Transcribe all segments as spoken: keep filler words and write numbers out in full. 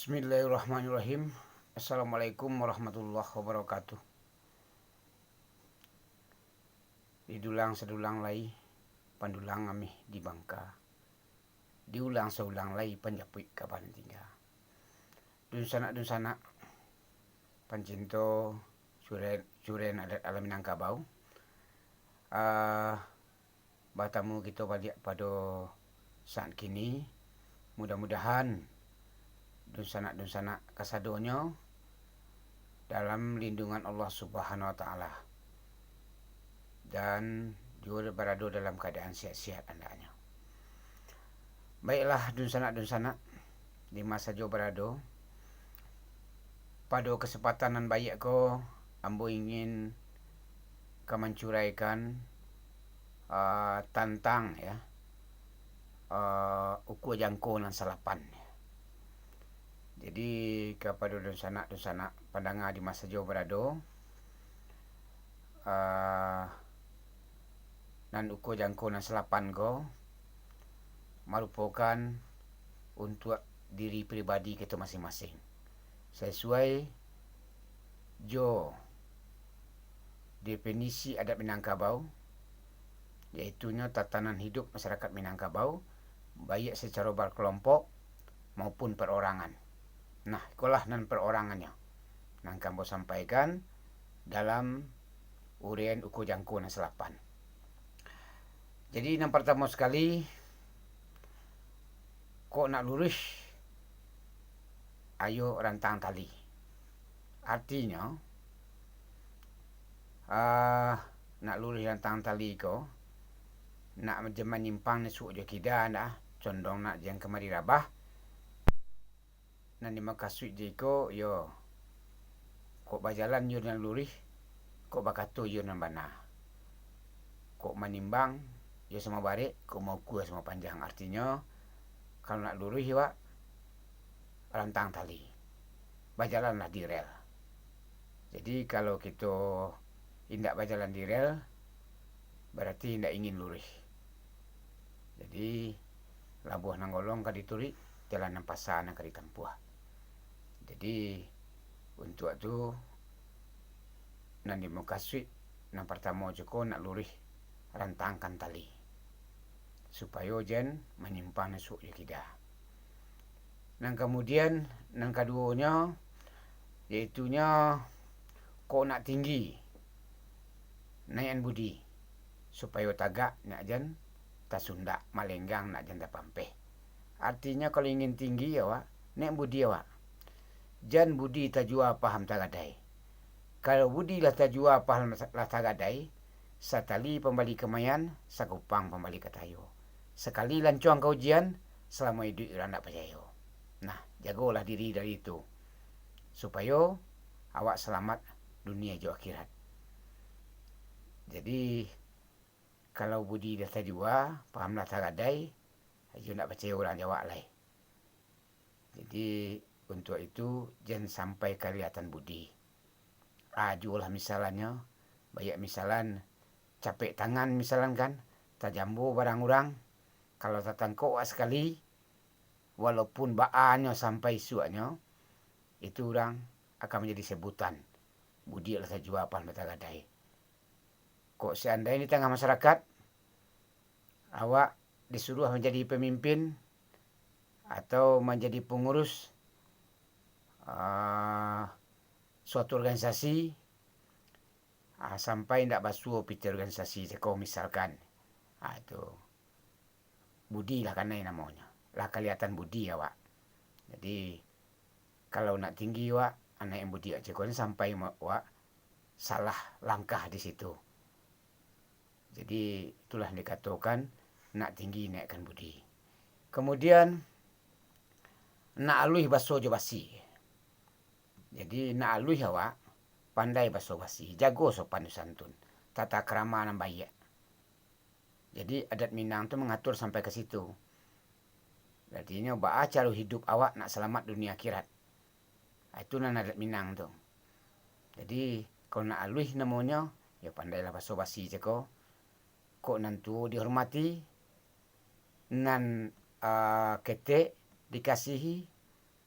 Bismillahirrahmanirrahim. Assalamualaikum warahmatullahi wabarakatuh. Didulang sadulang lai, pandulang ameh di Bangka. Diulang saulang lai, panjapuik kaba nan tingga. Dunsanak-dunsanak, pancinto suren-, suren adat alam Minangkabau. Ah, batamu kito baliak pado saat kini. Mudah-mudahan dunsanak-dunsanak kasadonyo dalam lindungan Allah Subhanahu Wa Taala, dan juo barado dalam kaadaan sihat-sihat andaknyo. Baiklah, dunsanak-dunsanak, di ma sajo barado, pado kasempatan nan baiak ko, ambo ingin ka mancuraikan, ah, tantang, ya, ah, ukua jangko nan salapan. Jadi, kapado dunsanak-dunsanak pandanga di ma sajo barado, ah, nan ukua jangko nan salapan ko marupokan untuak diri pribadi kito masing-masing. Sasuai jo definisi adat Minangkabau, yaitunyo tatanan hidup masyarakat Minangkabau, baiak sacaro bakelompok maupun perorangan. Nah, ikolah nan perorangannyo, nan ka ambo sampaikan dalam uraian ukua jangko nan salapan. Jadi, nan partamo sakali, kok nak luruih, ayo rantang tali. Artinyo, ah, nak luruih rantang tali ko, nak jan manyimpang nisuak jo kida, ndak, condong nak jan kamari rabah. Nan dimukasuik jo iko, iyo, kok bajalan iyo nan luruih, kok bakato iyo nan bana, kok manimbang iyo samo barek, kok maukua samo panjang. Artinyo, kalau nak luruih awak, rantang tali, bajalanlah di rel. Jadi, kalau kito indak bajalan di rel, barati indak ingin luruih. Jadi, labuah nan golong ka dituruik, jalan nan pasa nan ka ditampuah. Jadi, untuak tu, nan dimukasuik, nan partamo cako nak luruih, rantangkan tali, supayo jan manyimpang nisuak jo kida. Nan kamudian, nan kaduonyo, yaitunyo, kok nak tinggi, naiakan budi, supayo tagak nak jan tasundak, malenggang nak jan tapampeh. Artinyo, kalau ingin tinggi awak, naiak budi awak. Jan budi tajua, paham tagadai. Kalau budi lah tajua, paham lah tagadai, satali pambali kamayan, sakupang pambali katayo. Sakali lancuang ka ujian, salamo iduik urang ndak pacayo. Nah, jagolah diri dari itu, supayo awak salamat dunia jo akhirat. Jadi, kalau budi lah tajua, paham lah tagadai, ajo ndak pacayo urang jo awak lai. Jadi, untuak itu, jan sampai kalihatan budi. Ajolah misalannyo, baiak misalan, capek tangan misalan kan, tajambo barang urang, kalau tatangkok awak sakali, walaupun baanyo sampai isuaknyo, itu urang akan manjadi sebutan, budiak lah tajua, paham lah tagadai. Kok seandainyo di tangah masyarakat, awak disuruah manjadi pamimpin atau manjadi pangurus, ah, suatu organisasi, ah, sampai indak basuo pitih organisasi cako misalkan, ah, tu budi lah kanai namonyo, lah kalihatan budi awak. Jadi, kalau nak tinggi awak, naiak budi awak cako ni sampai ma-, awak salah langkah di situ. Jadi, itulah yang dikatokan, nak tinggi naikkan budi. Kamudian, nak aluih baso jo basi. Jadi, nak aluih awak, pandai baso basi, jago sopan jo santun, tata krama nan baiak. Jadi, adat Minang tu mangatur sampai ka situ. Artinyo, baa caro hiduik awak nak salamat dunia akhirat. Ah, itu nan adat Minang tu. Jadi, kalau nak aluih namonyo, yo pandailah baso basi cako. Kok nan tuo dihormati, nan, ah, ketek dikasihi,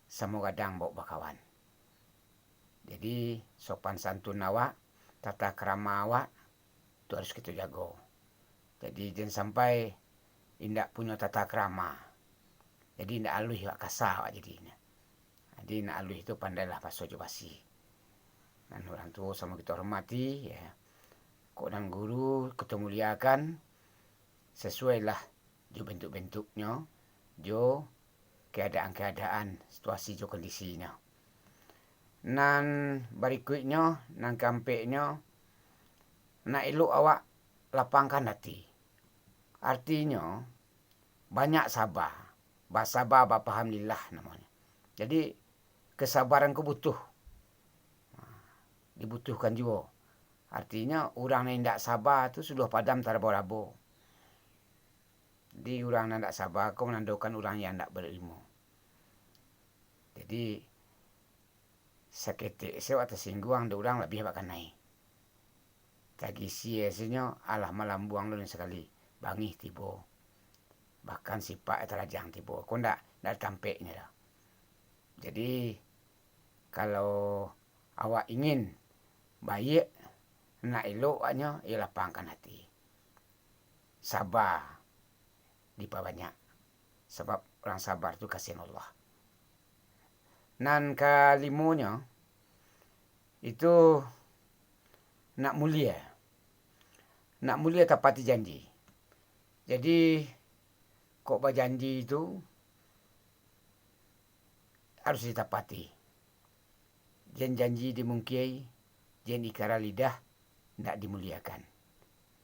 samo gadang baok bakawan. Jadi, sopan santun awak, tata krama awak, tu harus kito jago. Jadi, jan sampai indak punyo tata krama. Jadi, indak aluih awak, kasa awak jadinyo. Jadi, nak aluih tu pandailah baso jo basi. Nan urang tuo samo kito hormati, ya. Kok nan guru kito muliakan, sasuailah jo bentuk-bentuknyo, jo keadaan-keadaan, situasi jo kondisinyo. Nan barikuiknyo, nan kaampeknyo, nak elok awak lapangkan ati. Artinyo, banyak saba. Basaba, bapaham lillah namonyo. Jadi, kesabaran ko butuh. Ha, dibutuhkan juo. Artinyo, urang nan indak saba tu sudah padam tarabo-rabo. Jadi, urang nan indak saba ko manandokan urang yang indak berilmu. Jadi, saketek se awak tasingguang dek urang labiah awak kanai. Tagisia senyo, alah malambuang lun sakali, bangih tibo. Bahkan sipak tarajang tibo. Ko ndak, ndak tampeknyo doh. Jadi, kalau awak ingin baiak, nak elok awaknyo, iyo lapangkan ati. Saba dipabanyak. Sabab urang sabar tu kasihan Allah. Nan kalimonyo, itu nak mulia. Nak mulia tapati janji. Jadi, kok bajanji tu harus ditapati. Jan janji dimungkiai, jan ikara lidah ndak dimuliakan.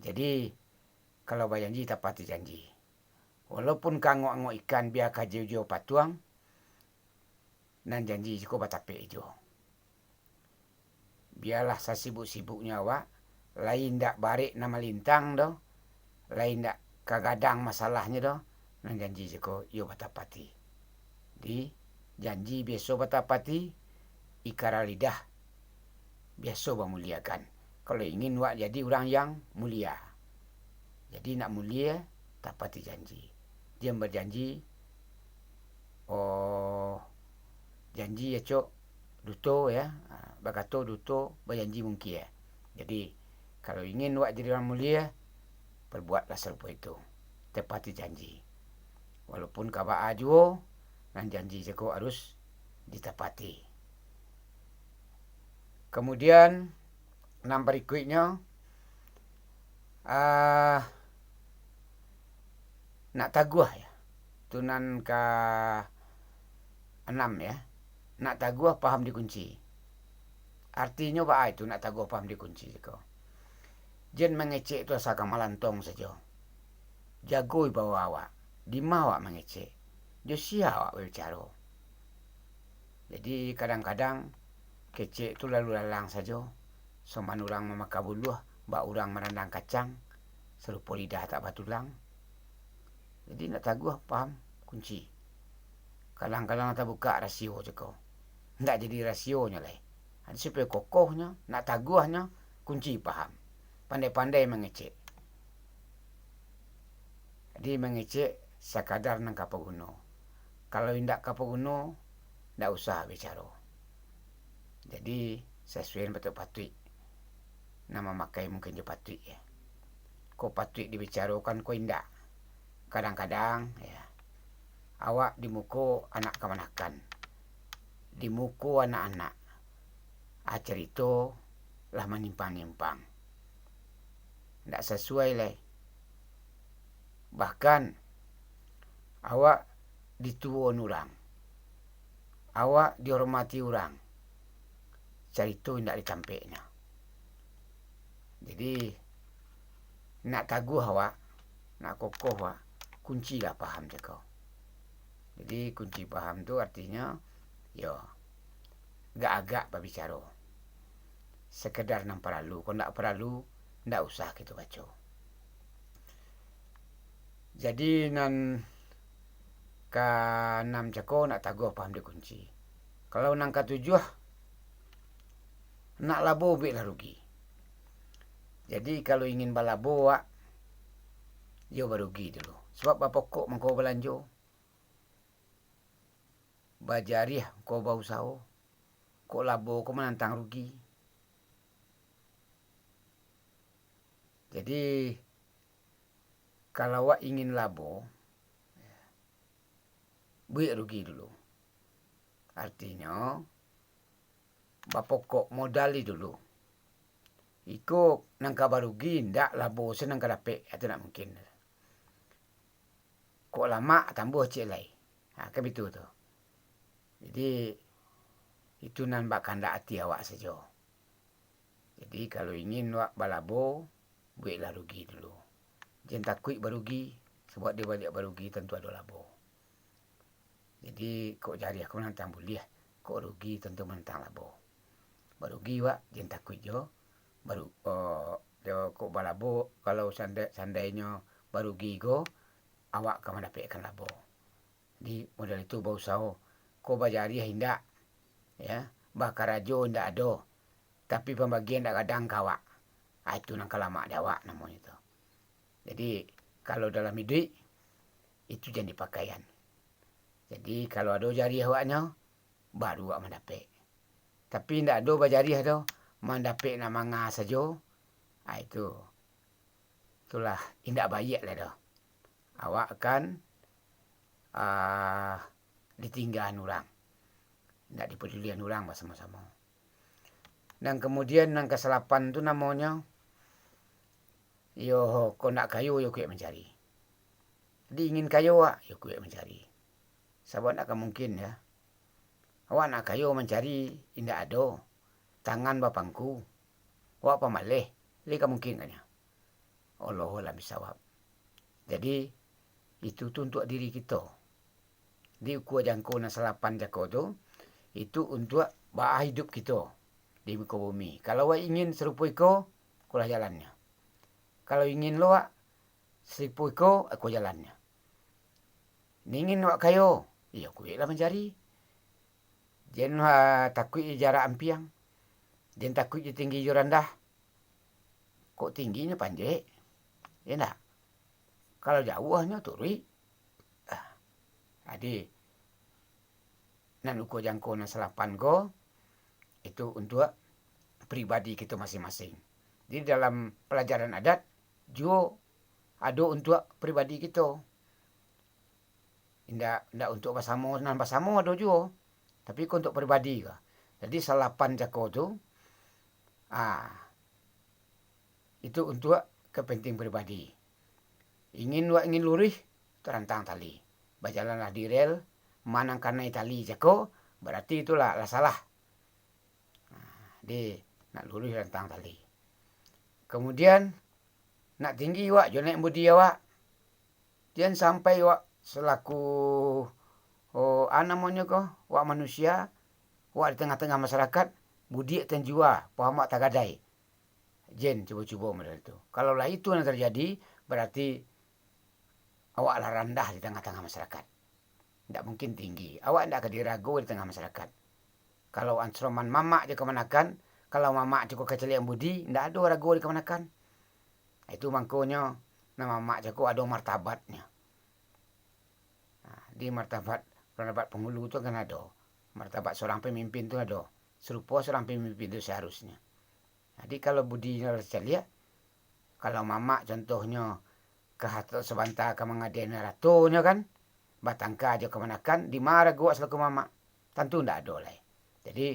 Jadi, kalau bajanji, tapati janji. Walaupun ka angok-angok ikan, bia ka jo-jo patuang, nan janji ko batapek jo. Bialah sasibuk-sibuknyo awak, lai indak barek nan malintang doh, lai indak ka gadang masalahnyo doh, nan janji ko iyo batapati. Di janji biaso batapati, ikara lidah biaso bamuliakan. Kalau ingin wak jadi urang yang mulia, jadi nak mulia, tapati janji. Jan bajanji, oh, janji acok duto, ya, ha, bakato duto, bajanji mungkia. Jadi, kalau ingin wak jadi urang mulia, perbuatlah sarupo itu, tapati janji. Walaupun ka baa juo, nan janji ko harus ditapati. Kamudian, nan barikuiknyo, ah, nak taguah, ya. Tu nan ka anam, ya. Nak taguah paham dikunci. Artinyo baa itu nak taguah paham dikunci ko? Jan mangecek tu asa ka malantong sajo. Jago wibawa awak. Dima awak mangecek? Jo sia awak babicaro? Jadi, kadang-kadang kecek tu lalu lalang sajo, soman urang mamaka buluah, bak urang marandang kacang, sarupo lidah tak batulang. Jadi, nak taguah paham kunci. Kadang-kadang tabukak rasio cako. Ndak jadi rasionyo lai. Jadi, supayo kokohnyo, nak taguahnyo, kunci paham. Pandai-pandai mangecek. Jadi, mangecek sakadar nan ka paguno. Kalau indak ka paguno, ndak usah bicaro. Jadi, sasuai nan patuik-patuik. Nan mamakai mungkin jo patuik, ya. Ko patuik dibicarokan, ko indak. Kadang-kadang, ya, awak di muko anak kamanakan, di muko anak-anak, ah, carito lah manyimpang-nyimpang. Ndak sasuai lai. Bahkan, awak dituoan urang, awak dihormati urang, carito indak ditampeknyo. Jadi, nak taguah awak, nak kokoh awak, kuncilah paham cako. Jadi, kunci paham tu artinyo, yo, agak-agak babicaro. Sekedar nan paralu, kok ndak paralu, ndak usah kito baco. Jadi, nan kaanam cako nak taguah paham dikunci. Kalau nan katujuah, nak labo ubeklah rugi. Jadi, kalau ingin balabo awak, yo barugi dulu. Sabab bapokok mangko balanjo. bajariah ko bausaho, kok labo ko manantang rugi. Jadi, kalau awak ingin labo, buek rugi dulu. Artinyo, bapokok modali dulu. Iko nan ka barugi, ndak labo se nan ka dapek, itu ndak mungkin. Kok lamak tambuah ciek lai. Ha, kan bitu tu. Jadi, itu nan bak kandak ati awak sajo. Jadi, kalau ingin awak balabo, bueklah rugi dulu. Jan takuik barugi, sabab di baliak barugi tantu ado labo. Jadi, kok jariah ko manantang buliah, kok rugi tantu manantang labo. Barugi awak, jan takuik jo, baru, eh, jo kok balabo, kalau sandai-, sandainyo barugi ko, awak ka mandapekkan labo. Di modal itu bausaho, ko bajariah indak, ya, bakarajo indak ado, tapi pambagian indak gadang ka awak. Ah, itu nan ka lamak di awak namonyo tu. Jadi, kalau dalam iduik, itu jan dipakaian. Jadi, kalau ado jariah awaknyo, baru awak mandapek. Tapi indak ado bajariah tu, mandapek nan manga sajo, ah, itu, itulah indak baiak lai doh. Awak kan, ah, ditinggaan urang. Indak dipadulian urang basamo-samo. Nan kamudian, nan kasalapan tu namonyo, iyo, kok ndak kayo, iyo kuek mancari. Jadi ingin kayo awak, iyo kuek mancari. Sabab ndak ka mungkin, ya. Awak nak kayo mancari, indak ado. Tangan bapangku. Awak pamaleh, lai ka mungkin kanyo. Allahu a'lam bisawab. Jadi, itu tu untuak diri kito. Di ukua jangko nan salapan cako tu, itu untuak baa iduik kito di muko bumi. Kalau awak ingin sarupo iko, ikolah jalannyo. Kalau ingin lo awak sarupo iko, iko jalannyo. Ingin awak kayo, iyo kueklah mancari. Jan, ah, takuik jo jarak ampiang. Jan takuik jo tinggi jo randah. Kok tingginyo panjek, ya ndak? Kalau jauahnyo turuik. Ah, jadi, nan ukua jangko nan salapan ko, itu untuak pribadi kito masing-masing. Jadi, dalam palajaran adat juo ado untuak pribadi kito. Indak, indak untuak basamo, nan basamo ado juo, tapi ko untuak pribadi ko. Jadi, salapan cako tu, ah, itu untuak kapentingan pribadi. Ingin awak ingin luruih, tarantang tali. Bajalanlah di rel, ma nan kanai tali cako, barati itulah lah salah. Nah, di, nak luruih rantang tali. Kamudian, nak tinggi awak jo naiak budi awak. Jan sampai awak salaku, oh, a namonyo ko, awak manusia, awak di tangah-tangah masarakat, budiak tanjua, pahamok tagadai. Jan cubo-cubo model tu. Kalau lah itu nan tarjadi, barati awak lah randah di tangah-tangah masarakat. Ndak mungkin tinggi. Awak ndak ka dirago di tangah masarakat. Kalau ansroman mamak jo kamanakan, kalau mamak cukuik kacaliak budi, ndak ado rago di kamanakan. Itu mangkonyo, nan mamak cukuik ado martabatnyo. Nah, di martabat, martabat pangulu tu kan ado. Martabat surang pamimpin tu ado. Sarupo surang pamimpin tu saharusnyo. Jadi, kalau budinyo lah caliak, kalau mamak contohnyo ka harto sabanta ka mangadai haratonyo kan, batangka jo kamanakan, di ma rago awak salaku mamak? Tantu ndak ado lai. Jadi,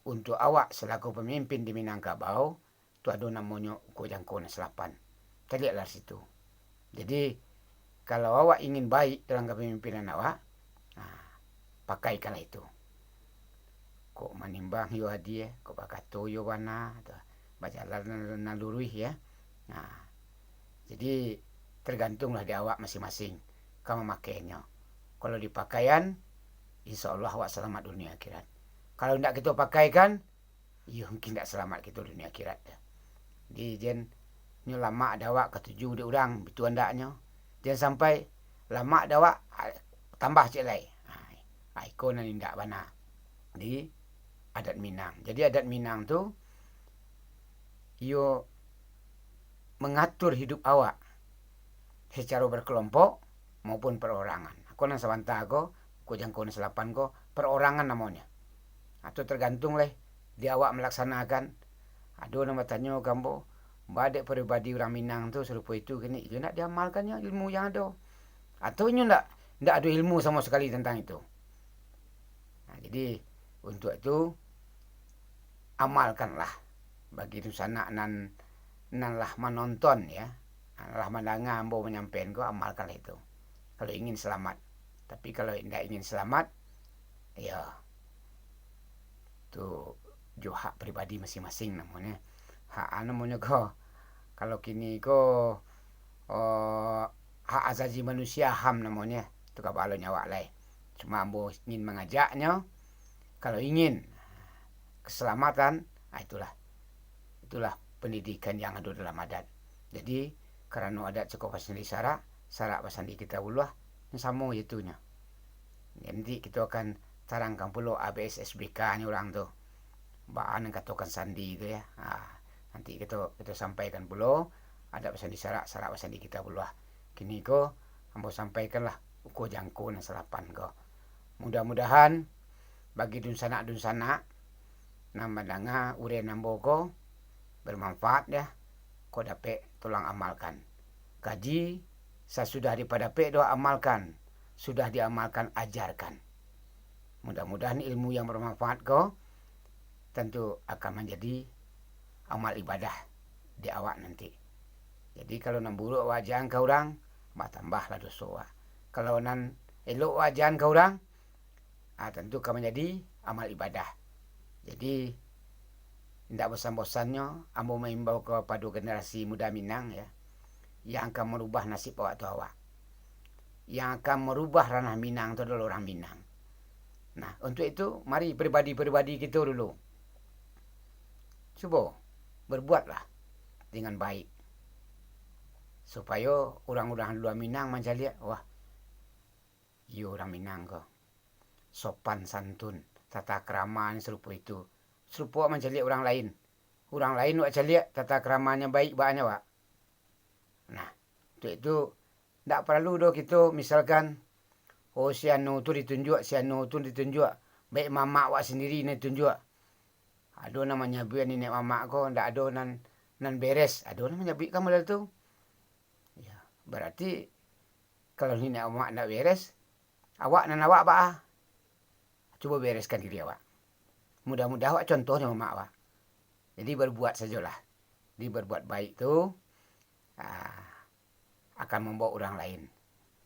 untuak awak salaku pamimpin di Minangkabau, tu ado namonyo ukua jangko nan salapan. Caliaklah situ. Jadi, kalau awak ingin baik dalam kapamimpinan awak, nah, pakaikanlah itu. Kok manimbang iyo adie, kok bakato iyo bana, tu, bajalan nan, nan luruih, ya. Nah, jadi, targantunglah di awak masing-masing ka mamakainyo. Kalau dipakaian, insya Allah awak salamat dunia akhirat. Kalau indak kito pakaikan, iyo mungkin indak salamat kito dunia akhirat. Jadi, jan nyo lamak dek awak katuju dek urang, bitu andaknyo. Jan sampai lamak dek awak, ah, tambah ciek lai. Ah, ah, iko nan indak bana di adat Minang. Jadi, adat Minang tu, iyo mangatur hidup awak sacaro bakelompok maupun parorangan. Ko nan sabanta ko, Ko jangko nan salapan ko, perorangan namonyo. Atau tergantung leh di awak melaksanakan. Ado nan batanyo ka ambo, ba dek pribadi urang Minang tu sarupo itu kini, iyo ndak diamalkannyo ilmu yang ado. Atau inyo ndak, ndak ado ilmu samo sakali tantang itu. Nah, jadi, untuak itu, amalkanlah. Bagi dunsanak nan, nan lah manonton, ya, nan lah mandanga ambo manyampaian ko, amalkanlah itu. Kalau ingin salamat. Tapi kalau indak ingin salamat, ya, tu jo hak pribadi masing-masing namonyo. Hak, anu namonyo ko, kalau kini ko, oh, hak asasi manusia, ham namonyo. Tu ka baa lo nyo awak lai. Cuma ambo ingin mangajaknyo, kalau ingin keselamatan, ah, itulah. Itulah pendidikan yang ado dalam adat. Jadi, karano adat cako basandi sarak, sarak basandi Kitabullah, nan samo je tu nyo. Nanti kito akan tarangkan pulo A B S S B K-nyo urang tu. Baa nan katokan sandi tu, ya. Ha, nanti kito, kito sampaikan pulo, adat basandi sarak, sarak basandi Kitabullah. Kini ko, ambo sampaikanlah uko jangko nan salapan ko. Mudah-mudahan bagi dunsanak-dunsanak nan mandanga uraian ambo ko, bermanfaat, ya. Ko dapek, tolong amalkan. Kaji, sasudah dipadapek doh amalkan, sudah diamalkan ajarkan. Mudah-mudahan ilmu yang bermanfaat ko tantu akan manjadi amal ibadah di awak nanti. Jadi, kalau nan buruak awak ajakan ka urang, batambahlah doso awak. Kalau nan elok awak ajakan ka urang, ah, tantu ka manjadi amal ibadah. Jadi, indak bosan-bosannyo ambo maimbau kapado generasi muda Minang, ya, yang akan marubah nasib awak tu awak. Yang akan marubah ranah Minang tu adolah urang Minang. Nah, untuak itu, mari pribadi-pribadi kito dulu, cubo berbuatlah dengan baik, supayo urang-urang lua Minang mancaliak, wah, iyo urang Minang ko. Sopan santun, tata krama ni sarupo itu. Sarupo awak mancaliak urang lain. Urang lain awak caliak, tata kramanyo baik baa nyo awak. Nah, untuak itu, ndak paralu doh kito, misalkan, oh, si anu tu ditunjuak, si anu tu ditunjuak. Baik mamak awak sandiri nan ditunjuak. Ado nan manyabuik niniak mamak ko, ndak ado nan, nan beres. Ado nan manyabuik ka model tu. Ya, berarti kalau niniak mamak ndak beres, awak nan awak baa? Cubo bereskan diri awak. Mudah-mudahan awak contoh jo mamak awak. Jadi, berbuat sajolah. Jadi, berbuat baik tu, ah, akan mambawa urang lain.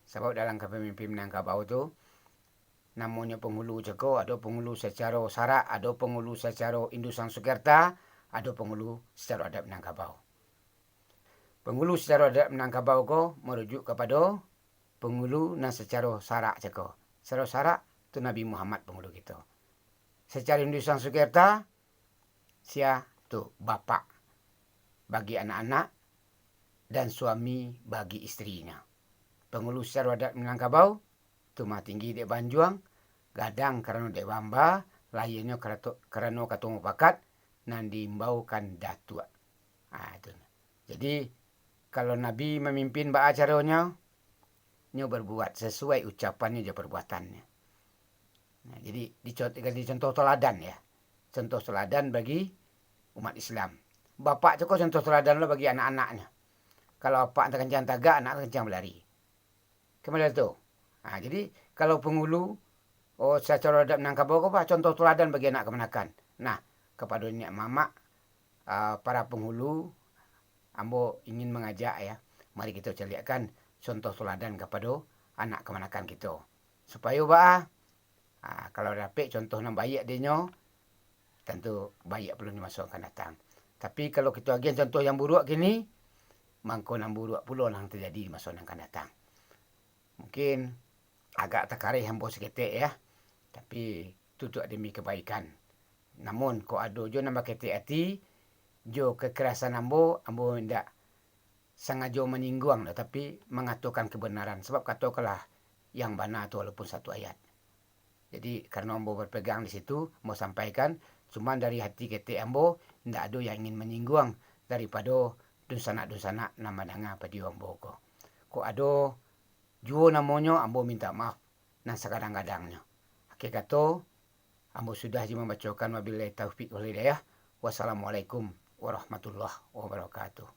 Sabab dalam kapamimpin Minangkabau tu, namonyo pangulu cako, ado pangulu sacaro sarak, ado pangulu sacaro indusan Sukerta, ado pangulu sacaro adat Minangkabau. Pangulu sacaro adat Minangkabau ko marujuk kapado pangulu nan sacaro sarak cako. Sacaro sarak tu Nabi Muhammad pangulu kito. Sacaro indusan Sukerta, sia tu bapak bagi anak-anak dan suami bagi isterinyo. Pangulu sacaro adat Minangkabau, tumah tinggi dek banjuang, gadang karano dek bamba, lahianyo karato-, karano kato mupakat, nan diimbaukan datuak. Ha, itu. Jadi, kalau Nabi mamimpin baa caronyo, nyo berbuat sasuai ucapannyo jo perbuatannyo. Nah, jadi, dicon-, jadi contoh toladan, ya. Contoh toladan bagi umat Islam. Bapak tu ko contoh toladan lo bagi anak-anaknyo. Kalau apak takancang tagak, anak takancang balari. Ka model tu. Ha, jadi, kalau pangulu, oh, sacaro adat Minangkabau ko, bah, contoh toladan bagi anak kamanakan. Nah, kapado niniak mamak, ah, para pangulu, ambo ingin mangajak, ya, mari kito caliakkan contoh toladan kapado anak kamanakan kito. Supayo baa? Ah, kalau dapek contoh nan baiak dinyo, tantu baiak pulo di maso akan datang. Tapi, kalau kito agiah contoh yang buruak kini, mangko nan buruak pulo nan tajadi di maso nan akan datang. Mungkin agak takareh ambo saketek, ya, tapi tutuak demi kebaikan. Namun, kok ado jo nan baketek ati, jo kekerasan ambo, ambo indak sangajo manyingguang doh, tapi mangatokan kebenaran, sabab katokanlah yang bana tu walaupun satu ayat. Jadi, karano ambo berpegang di situ, ambo sampaikan, cuman dari hati ketek ambo, indak ado yang ingin manyingguang daripado dunsanak-dunsanak nan mandanga video ambo ko. Kok ado juo namonyo, ambo minta maaf. nan sagadang-gadangnyo. Akhir kato, ambo sudah jo mambacokan, wabillahi taufik wal hidayah. Wassalamualaikum warahmatullahi wabarakatuh.